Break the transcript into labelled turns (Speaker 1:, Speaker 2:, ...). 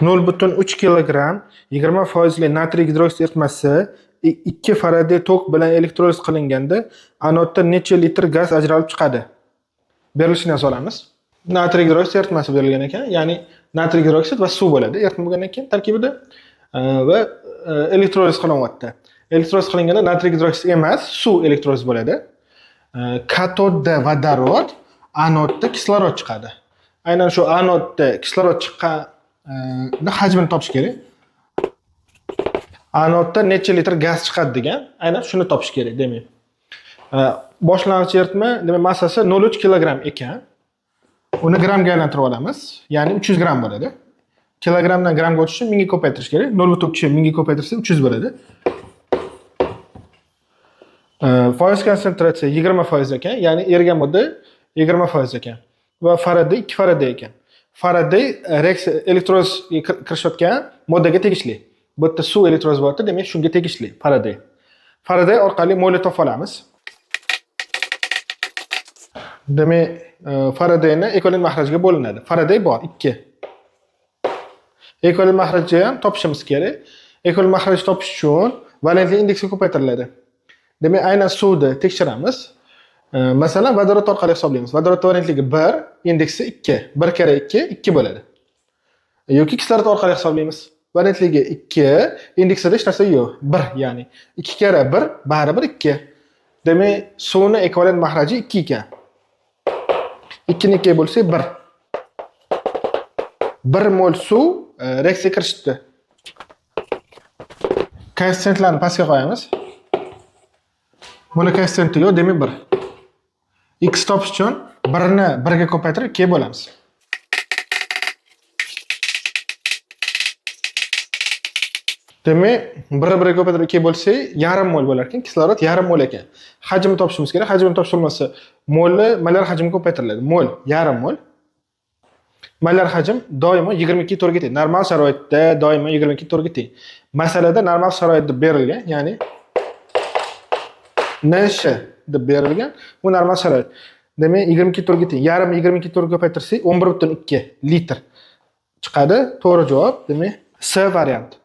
Speaker 1: 0,3 kilogramm 20 foizli natriy gidroksid eritmasi 2 Faraday tok bilan elektroliz qilinganda anodda necha litr gaz ajralib chiqadi? Berilishini yozib olamiz. Natriy gidroksid eritmasi berilgan ekan, ya'ni natriy gidroksid va suv bo'ladi eritma bo'lgandan keyin tarkibida va elektroliz qilinyapti. Elektroliz qilinganda natriy gidroksid emas, suv elektroliz bo'ladi. Katodda vodorod, anodda kislorod chiqadi. Aynan shu anodda kislorod chiqqan hajmini topish kerak. Anodda necha litr gaz chiqadi degan, aynan shuni topish kerak, demak. Boshlang'ich eritma, demak, massasi 0,3 kilogramm ekan. Uni grammga aylantirib olamiz, ya'ni 300 gramm bo'ladi. Kilogrammdan grammga o'tish uchun 1000 ga ko'paytirish kerak. 0,3 1000 ga ko'paytirsak 300 bo'ladi. Foiz konsentratsiya 20% ekan, ya'ni erigan modda 20% ekan. Va Faraday 2 Faraday ekan. Faraday reaksiya elektrolizga kirishayotgan moddaga tegishli. Bu yerda suv elektroliz bo'lyapti, demak shunga tegishli Faraday. Faraday orqali molni topib olamiz. Demak, Faradayni ekvivalent mahrajga bo'linadi. Faraday bor 2. Ekvivalent mahrajni ham topishimiz kerak. Ekvivalent mahraj topish uchun valentlik indeksi ko'paytiriladi. Demak, aynan suvni tekshiramiz. Masalan, vodorod orqali hisoblaymiz. Vodorod valentligi 1, indeksi 2. 1 karra 2, 2 bo'ladi. Yoki kislorod orqali hisoblaymiz. Valentligi 2, indeksida hech narsa yo'q. 1, ya'ni 2 karra 1 baribir 2. Demak, suvni ekvivalent mahraji 2 ekan. 2 ni 2 bo'lsak 1. 1 mol suv reaksiyaga kirishibdi. Koeffitsiyentlarni pastga qo'yamiz. Buni koeffitsiyenti yo'q, demak 1. X topish uchun 1 ni 1 ga ko'paytirib 2 bo'lamiz. Demak, 1 ni 1 ga ko'paytirib 2 bo'lsak, yarim mol bo'lar ekan. Kislorod yarim mol ekan. Hajmni topishimiz kerak. Hajmni topish bo'lmasa, molni molyar hajmga ko'paytiriladi. Mol yarim mol. Molyar hajm doimo 22 to'rtga teng. Normal sharoitda doimo 22 to'rtga teng. Masalada normal sharoit deb berilgan, ya'ni NSH deb berilgan. Bu normal sharoit. Demak, 22 to'rtga teng. Yarim 22 to'rtga ko'paytirsak, 11,2 litr chiqadi. To'g'ri javob, demak, C varianti.